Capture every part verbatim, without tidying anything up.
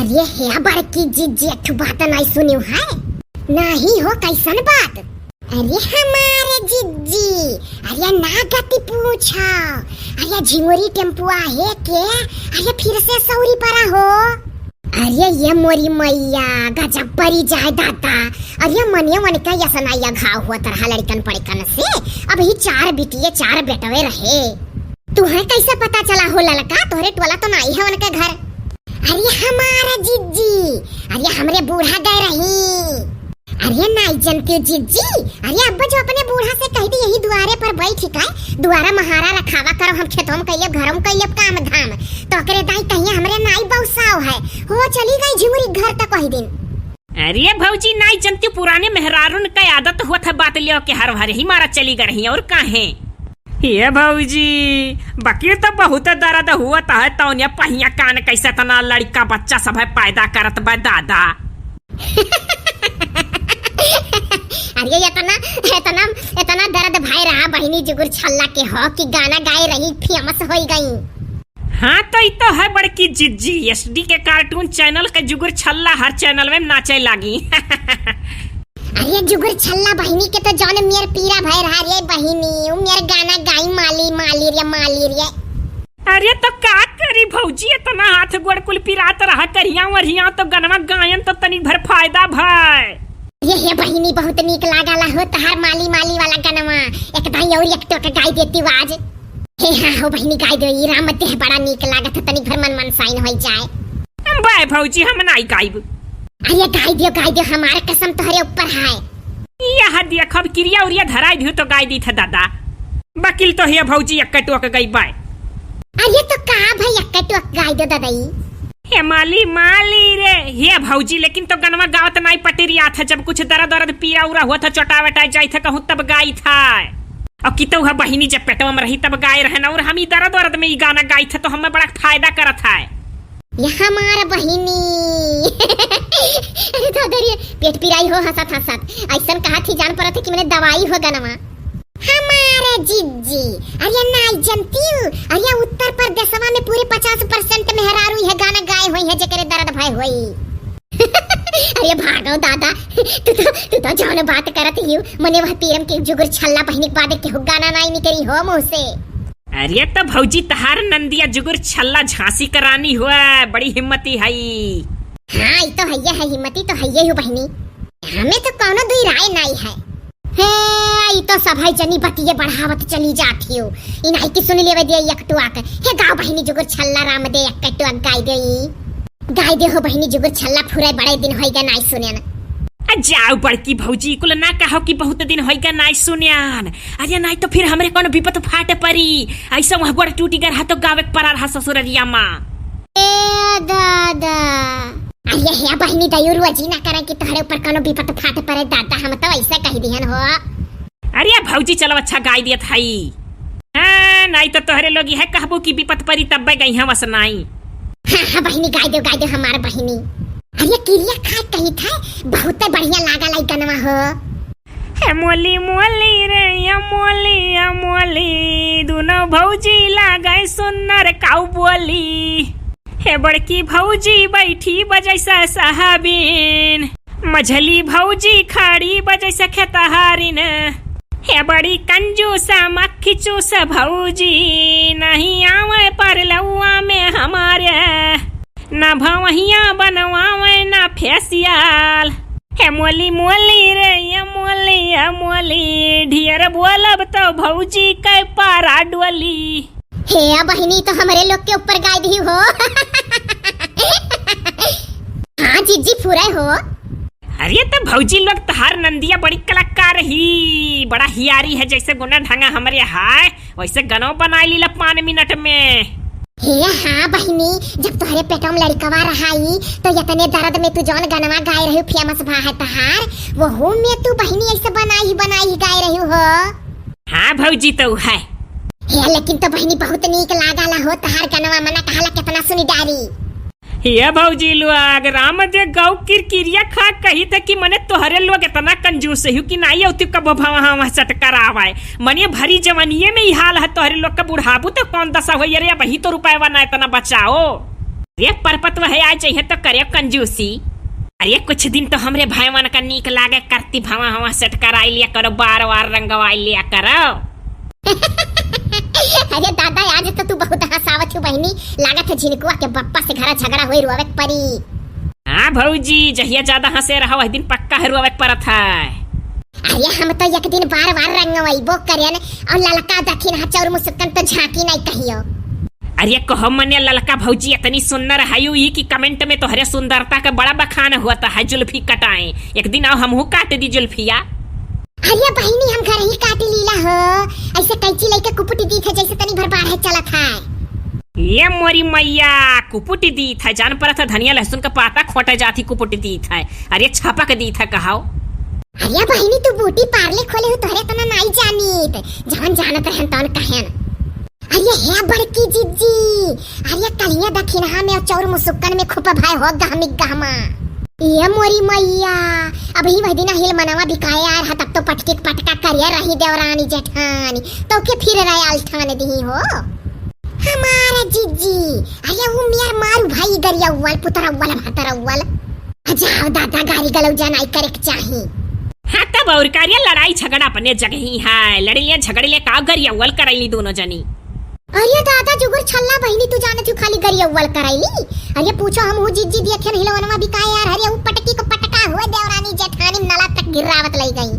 अरे हे बड़की जिज्जी, एक ठो बात नाई सुनियो है? नाही हो, कैसन बात? अरे हमारे जिज्जी, अरे ना गति पूछो। अरे झिंगुरी टेम्पुआ है के, अरे फिर से सौरी परा हो। अरे ये मोरी मैया, गजब परी जाए दादा। अरे मने मन का यसनाइया घाव हुआ तरह लड़कन पड़कन से। अब ही चार बिटिये चार बेटवे रहे। तुहे कैसे पता चला हो ललका? तोहरे टोला तो नाई है उनके घर। अरे हमारा जिज्जी, अरे हमरे बूढ़ा गए रही। अरे नाई जनती जिज्जी, अरे अब्बा जो अपने बूढ़ा से कह दी यही दुआरे पर बैठ के दुआरा महारा रखावा करो, हम खेतों में कइले घरों में कइले काम धाम, तो ओकरे दाई कहिए हमरे नाई बौसाव है। हो चली गई झिमुरी घर तक वही दिन। अरे भौजी नाई जनती पुराने मेहरारून का आदत हुआ था बात लियो के हर भर ही मारा चली गई रही और काहे। ये भौजी, बकिर तो बहुत दर्द हुआ था, तौने पहिया कान कैसे तना लड़का बच्चा सब है पैदा करत बा दादा। अरे इतना, इतना, इतना दर्द भय रहा बहिनी जुगुर छल्ला के हो कि गाना गाए रही फेमस होई गई। हाँ तो ई तो है बड़की जिज्जी, एसडी के कार्टून चैनल के जुगुर छल्ला हर चैनल में नाचे लागी। अरे जुगुर छल्ला बहिनी के तो जौन मेर पीरा भय रहा रे बहिनी, उ मेर गाना गाई माली माली रे माली रे। अरे तो का करी भौजी, इतना हाथ गोड़ कुल पिरात रहा, करिया वरिया तो गनवा गायन तो तनी भर फायदा भय। ये हे बहिनी बहुत नीक लागला हो तहार माली माली वाला गनवा, एक दाई और एक टोक गाई देती आज। हे हाँ हो बहिनी गाई दो, ई राम देह बड़ा नीक लागत है, तनी भर मन मनसाइन होई जाए। बाय भौजी हम नाई गाइब। अरे गाई दियो गाई दियो, हमार कसम तोहरे ऊपर है। यह देख अब किरिया उरिया धराई दियो तो गाई दी था दादा। बकिल तो हे भौजी एक टोक गई बाय। अरे तो का भाई एक टोक गाई दो दादाई। हे माली माली रे, हे भौजी लेकिन तो गनवा गावत नाई पटिरिया था, जब कुछ दर्द दर्द पीरा उरा हुआ था चोटा वेटा जाई था कहूँ तब गाई था। और कितौ है बहिनी जब पेटवा में रही तब गाए रहन और हम ई दर्द दर्द में ई गाना गाई था तो हमें बड़ा फायदा करत है। ये हमार बहिनी। अरे दादा रे, पेट पिराई हो हंसत हंसत। ऐसन कहा थी जान पड़त है कि मैंने दवाई हो गनवा। हमारे जिज्जी, अरे नाई जनती हूँ, अरे उत्तर प्रदेशवा में पूरे पचास परसेंट मेहरारू यह गाना गाए हुई है जेकरे दर्द भय हुई। अरे भागो दादा, तू तो, तू तो जौन बात करत ही हूँ, मने वह पीरम के जुगुर छल्ला बहिनी के बाद केहू गाना नाई निकरी हो मुँह से। अरे तो भौजी तहार नंदिया जुगुर छल्ला झांसी का रानी हुआ, बड़ी हिम्मती हई। हाँ, ई तो हइये है, हिम्मती तो हइये हो बहिनी। हमें तो कौनो दुई राय नाई है। हे, ई तो सब है जनी बतिये बढ़ावत चली जात हियो। ई नाई कि सुन लेवे दे एक टुआक। हे गाओ बहिनी जुगुर छल्ला राम दे एक टुआक गाई दे ई। गाई दे हो बहिनी जुगुर छल्ला फुरे बड़े दिन होई गए नाई सुनेन। आ जाओ बड़की भौजी, कुल ना कहो कि बहुत दिन होई गए नाई सुनेन। अरे नाई तो फिर हमरे कौन विपत फाट परी। ऐसा वह गोड़ टूटी गए रहा तो गावे के परा रहा ससुररिया माँ। ए दादा। अरे हे बहिनी दयूर जी ना करे कि तोहरे ऊपर कौनो विपत फाट परे दादा, हम तो ऐसे कह दिहन हो। अरे भौजी चलो अच्छा गाई दियत हई। हाँ, नाई तो तोहरे लोग यह कहबू कि विपत परी तब्बे गई हम अस नाई। हाँ, हाँ बहिनी गाई दो, गाई दो हमार बहिनी। अरे किरिया खाए कही था, बहुत बढ़िया लागा लाई गनवा हो। हे मोली मोली रे, या मोली, या मोली, दुनो भौजी लागे सुन्नर काऊ बोली। हे बड़की भौजी बैठी बजैसा साहबीन, मझली भौजी खड़ी बजैसा खेतहारिन। हे बड़ी कंजूस मक्खी चूस भौजी, नहीं आवे परलौआ में हमारे, ना भवहिया बनवावे ना फेसियल। हे मोली मोली रे, ये मोली, ये मोली, ढेर बोलब तो भौजी के पारा डोली। हे बहिनी, तो हमरे लोग के ऊपर गाय दी हो। हाँ जीजी, फुरे हो। अरे तो भौजी लोग, तहार नंदिया बड़ी कलाकार ही, बड़ा हियारी है, जैसे गुना ढंगा हमरे हाय, वैसे गनो बनाई लीला पाँच मिनट में। हे हाँ बहिनी, जब तोहरे पेटवा में लड़कवा रहाई, तो इतने दर्द में तू जौन गनवा गाए रही, फेमस भा है तहार, वहू में तू बहिनी ऐसे बनाई ही बनाई ही गाए रही हो। हाँ भौजी, तो है। हे लेकिन तो बहिनी बहुत नीक लागला हो तहार गनवा, मना कहला कितना सुनी डारी। हे भौजी लोग, राम दे गौ किरकिरिया खा कही थे कि मने तोहरे लोग इतना कंजूस हो कि नाई अउती कबो भवा हवा चटकर आवे। मने भरी जवानिये में ही हाल है तोहरे लोग का, बुढ़ाबू तो कौन दशा होई? अरे अबही तो रुपयवा ना इतना बचाओ। ये परपत वह आ जइहे तो करे कंजूसी। अरे कुछ दिन तो हमरे भाईवन का नीक लागे, करती भवा हवा सेट कराई लिया करो, बार बार रंगवाई लिया करो। अरे दादा, आज तो तू बहुत हँसावत हो बहिनी, लागत है झिनकुआ के बप्पा से घरा झगड़ा होई, रोवे के परी। हाँ भौजी, जहिया ज्यादा हँसे रहा वही दिन पक्का है रोवे के परत है। अरे हम तो एक दिन बार बार रंगवैबो करेन, और ललका दखिनहा चौर मुसुक्कन तो झांकी नहीं कहियो। अरे कहो मने ललका भौजी इतनी सुंदर हयू ई कि comment में तोहरे सुंदरता का बड़ा बखान होत है। जुल्फी कटाए एक दिन, आओ हमहू काट दी जुल्फिया। अरे बहिनी, हम घर ही काट लीला हो, ऐसे कैंची लेके कुपुट दी थे जैसे तनी भर बाढ़े चलत है। ये मोरी मैया, कुपुट दी थे, जान परत है धनिया लहसुन का पाता खोटे जाती कुपुट दी थे। अरे छपक दी थे कहाओ। अरे बहिनी, तू ब्यूटी पार्लर खोले हो, तोहरे तना नाई जानीत, जवन जानत रहन तवन कहन। अरे हे बड़की जिज्जी, अरे कलिया दखिनहा में और चौर मुसुक्कन में खुप भाई हो गहमिक गहमा। ये मोरी मैया, अबही वह दिना हिल मनवा बिकाए आर हा, तब तो पटकिक पटका करिया रही देवरानी जेठानी, तो के फिर रहे अलठान दी हो। हमारा जिज्जी, अरे वो मेर मारू भाई गरिया उवल, पुतरा उवल, भतरा उवल। जाओ दादा, गारी गलौजा नाई करे के चाही। हाँ, तब और का रे, लड़ाई झगड़ा अपने जगही है, लड़े ले झगड़े ले का गरिया उवल करैली दोनों जनी। अरे दादा, जुगुर छल्ला बहिनी, तू जानत हूँ खाली गरिया उवल करैली। अरे पूछो हम हूँ जिज्जी देखे नहीं लवनवा बिकाए यार, अरे वो पटकी को पटका हुए देवरानी जेठानी नला तक गिरावत लई गई।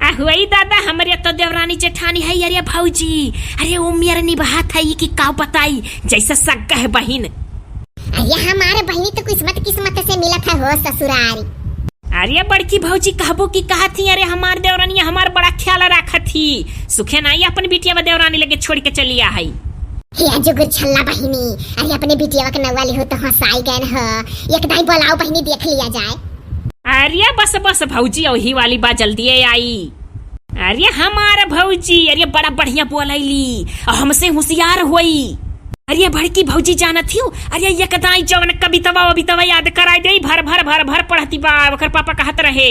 आ हुई दादा, हमरे तो देवरानी जेठानी है, अरे भौजी, अरे वो मेर निभात है कि का बताई, जैसे सग्गा है बहिन। अरे हमारे बहिनी तो किस्मत किस्मत से मिलत है हो ससुरारी। अरे बड़की भौजी कहबो की कहत ही, अरे हमार देवरानी हमार बड़ा ख्याल राखत ही, सुखे नाई अपन बिटिया व देवरानी लगे छोड़ के चलिया है। हे जुगुर छल्ला बहिनी, अरे अपने बिटिया के नौवा लिहो तो हंसाई गए हो, एक दाई बोलाओ बहिनी देख लिया जाए। अरे बस बस भौजी, वही वाली बात जल्दी आई। अरे हमार भौजी, अरे बड़ा बढ़िया बोलैली, और हमसे होशियार होई। अरे बड़की भौजी जानत हियो, अरे एक दाई जवन कवितवा ववितवा याद कराई देई, भर भर भर भर पढ़ती बा, ओकर पापा कहत रहे।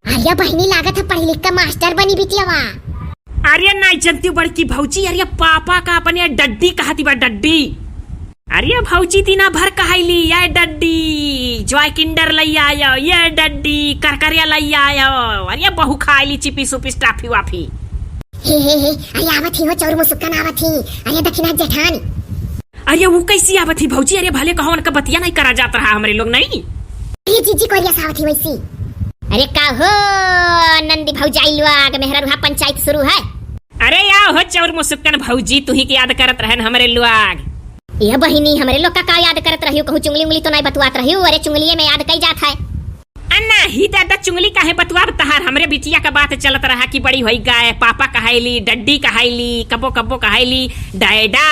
अरे बहिनी लागत है पढ़ी लिख के मास्टर बनी बिटियावा। अरे नाई जनती बड़की भौजी, अरे पापा का अपने डड्डी कहती बा, डड्डी। अरे भौजी दिना भर कहैली, "ये डड्डी, जॉय किंडर लई आयो, ये डड्डी, करकरिया लई आयो।" अरे बहु खाइली चिपिस उपिस टाफी वाफी। हे, हे, हे, अरे आवत ही हो, चौर मुसुक्कन आवत ही। अरे दखिनहा जेठान। अरे वो कैसी आवत ही भौजी? अरे भले कहो उनका बतिया नहीं करा जात रहा हमरे लोग नहीं। अरे जीजी कोरिया से आवत ही वैसी। अरे का हो नंदी भौजाई लोग, मेहरा रुहा पंचायत शुरू है। अरे या हो चौर मुसुक्कन भौजी, तुही के याद करत रहन हमरे लोग। ए बहिनी, हमरे लोग का, का याद करत रहियो? कहूँ चुंगली उंगली तो नहीं बतुआत रहियो? अरे चुंगलिए में याद कई जात है। आ नाही दादा, चुंगली काहे बतुआब तहार? हमरे बिटिया का बात चलत रहा कि बड़ी होई गए, पापा कहैली, डड्डी कहैली, कब्बो कब्बो कहैली, डैडा।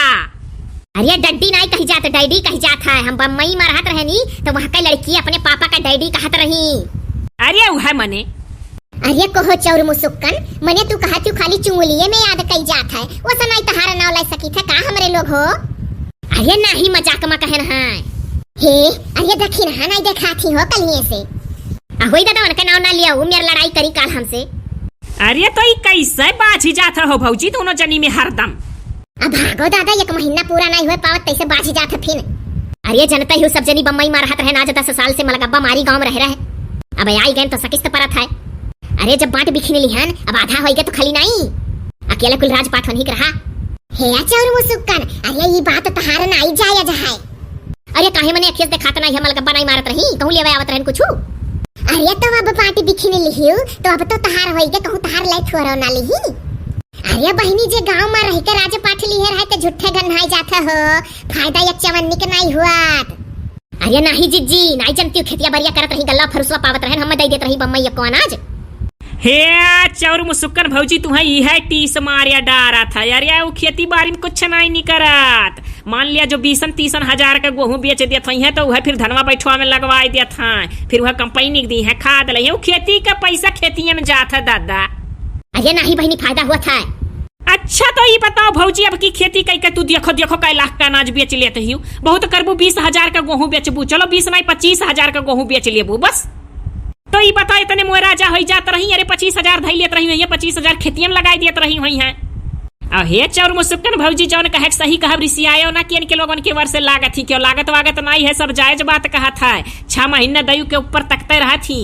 अरे डड्डी नाई कही जात, डैडी कही जात है। हम बम्बई में रहत रहनी तो वहाँ का लड़की अपने पापा का डैडी कहत रही। अरे उहै मने। अरे कोहो चौर मुसुक्कन, मने तू कहत हूँ खाली चुंगलिए में याद कई जात है, वैसा नाई तहार नाव ले सकी थे का हमरे लोग हो? अरे नाही मजाक में कहन है। हे, अरे दखिनहा नाई देखात ही हो कलिए से। आ होई दादा उनका नाव ना लिया, वो मेर लड़ाई करी काल हमसे। अरे तो ई कैसे बाझी जात हो भौजी दोनों जनी में हरदम? अब भागो दादा, एक महीना पूरा नहीं हुए पावत, तैसे बाझी जात है फिन। अरे जनता ही सब जनी बम्बई में रहत रहे ना, आज दस साल से मलगब्बा मारी गाँव में रह रहे। अब आई गए तो सकिस्त परत है। अरे जब बांट बिखिन लिहन, अब आधा होई गए तो खाली नहीं। अकेले कुल राजपाट होनी के रहा। हे चौर मुसुक्कन, अरे ई बात तहार नाई जायज है। अरे काहे मने अखियस देखात नाई है, मलगब्बा नाई मारत रही, कहूँ लेवे आवत रहन कुछू। अरे तो अब बांट बिखिन लिहियो, तो अब तो तहार होई गए, कहूँ तहार ले थोरो ना लिही। अरे बहिनी, जे गाँव में रह के राज पाठ लिहे रहे, ते झूठे गन्हाई जात हो, फायदा एक चवन्नी के नाई हुआत। अरे नाही जिज्जी, नाई जनती खेतिया बरिया करत रही, गल्ला फरुसवा पावत रहन, हम दे देत रही बम्मई एको अनाज। हे चौर मुसुक्कन भौजी, तुहैं इहै टीस मारिया डारत है। अरे उ खेती बारी में कुछ नाई निकरत। मान लिया जो बीसन तीसन हजार का गोहूँ बेच देत होइहैं, तो उहै फिर धनवा बैठवा में लगवाई देत हैं, फिर उहै कंपनी के दीहैं खाद लइहैं, उ खेती का पैसा खेतिये में जात है दादा। अरे नाही बहिनी, फायदा हुआत है। अच्छा तो ई बताओ भौजी, अब की खेती कई के तू देखो देखो कै लाख का अनाज बेच लेत हियो, बहुत करबू, बीस हजार का गोहूँ बेचबू, चलो बीस नाई पच्चीस हजार का गोहूँ बेच लेबू बस। तो ई बताओ, इतने मोए राजा होई जात रही, अरे पच्चीस हजार धई लेत रही होइहैं, पच्चीस हजार खेतिये में लगाई देत रही होइहैं। अउ हे चौर मुसुक्कन भौजी, जौन कहे के सही कहब, रिसियायो ना कि इनके लोगन के वर से लागत ही, क्यों लागत वागत नाई है, सब जायज बात कहत है। छह महीना दयू के ऊपर तकते रहत ही।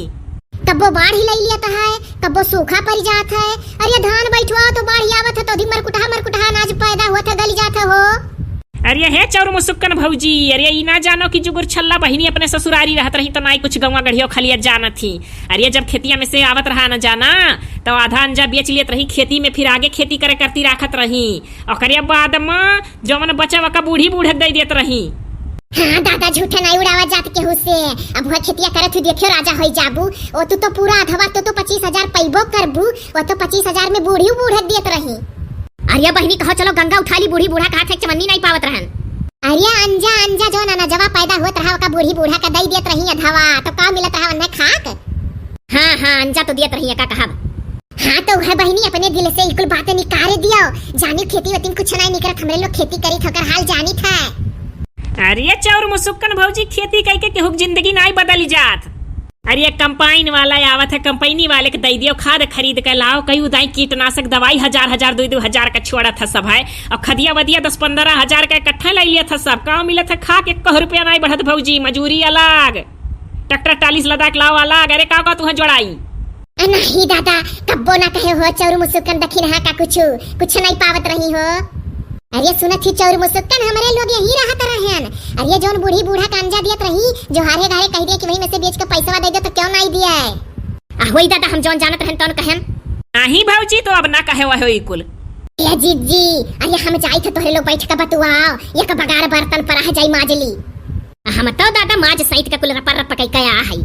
कब्बो बाढ़ ही लई लियत है, कब्बो सूखा पड़ जात है। अरे धान बैठवाओ तो बाढ़ आवत है, तो अधिक मरकुटहा मरकुटहा अनाज पैदा होत है, गल जात है हो। अरे हे चौर मुसुक्कन भौजी, अरे ई ना जानो कि जुगुर छल्ला बहिनी अपने ससुरारी रहत रही तो नाई कुछ गौवा गढ़ियो खलिया जानत ही। अरे जब खेतिया में से आवत रहा न जाना, तो आधा अंजा बेच लेत रही खेती में, फिर आगे खेती करे करती राखत रही। ओकरे बाद में जौन बचा वका बूढ़ी बूढ़े दे देत रही। हाँ दादा, झूठे नाई उड़ावा जात केहू से। अब वह खेतिया करत हुई देखियो राजा होई जाबू। ओ तू तो पूरा अधवा, तो तू पच्चीस हजार पैबो करबू। वो तो पच्चीस हजार में बूढ़ी बूढ़े देत रही। अरे बहिनी, कहो चलो गंगा उठा ली, बूढ़ी बूढ़ा कहा थे चवन्नी नाई पावत रहन। अरे अंजा अंजा, जौन अनजवा पैदा होत रहा वका बूढ़ी बूढ़ा का दई देत रही अधवा, तो का मिलत रहा उन्हें खाक? हाँ हाँ, अंजा तो देत रही, का कहब। हाँ तो वह बहिनी, अपने दिल से इकुल बातें निकारे दियो। जानी खेती वेती में कुछ नाई निकरत, हमरे लोग खेती करी थकर हाल जानी था। अरे चौर मुसुक्कन भौजी, खेती कई के केहू के जिंदगी नाई बदल जात। अरे कंपाइन वाला आवत है, कंपनी वाले के दई दियो, खाद खरीद के लाओ, कई उदाई कीटनाशक दवाई हजार हजार, दो दो हजार का छोड़त है सब है, और खदिया वदिया दस पन्द्रह हजार का इकट्ठा ले लिया था सब, का मिलत है खा के, एक रुपया नाई बढ़त भौजी, मजूरी अलग, ट्रैक्टर टाली से लदा के लाओ अलग। अरे का का तुहे जोड़ाई? अ, नहीं दादा, कब्बो ना कहे हो चौर मुसुक्कन दखिनहा का कुछ, कुछ नाई पावत रही हो। अरे सुनत ही चौर मुसुक्कन, हमरे लोग यही रहत रहन। अरे जौन बूढ़ी बूढ़ा का अंजा दियत रही, जो हारे घारे कह दिया कि वही में से बेच के पैसवा दे दो, तो क्यों नाई दिया है? आ होई दादा, हम जौन जानत रहन तौन कहेम। नहीं भौजी, तो अब ना कहे वह होई कुल। ए जीजी, अरे हम जाई थे, तोहरे लोग बैठ के बतुआओ, एक बगार बर्तन पर रह जाई माजली। हम तो दादा माज सहित के कुल रपर रप कई कया है।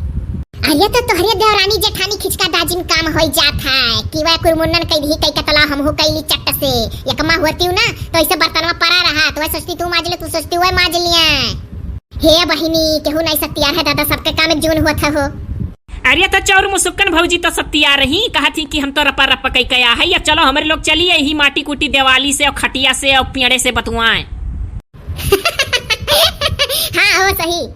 अरे तो तोहरे देवरानी जेठानी खिचका दाजिन काम होई जात है कि वह कुरमुन्नन कई भी कई कतला हमहू कैली चट्ट से। एकमा होती हूँ ना तो ऐसे बर्तनवा परा रहा, तो वह सोचती तू माज ले, तू सोचती वह माज लिया। हे बहिनी, केहू नहीं सत्यार है दादा, सबके काम एक जून हुआ था हो। अरे तो चौर मुसुक्कन भौजी तो सत्यार रही, कहा थी कि हम तो रपा रपा कई कया है, या चलो हमरे लोग चलिए ही माटी कूटी देवाली से और खटिया से और पेड़े से बतुआएं। हाँ हो सही।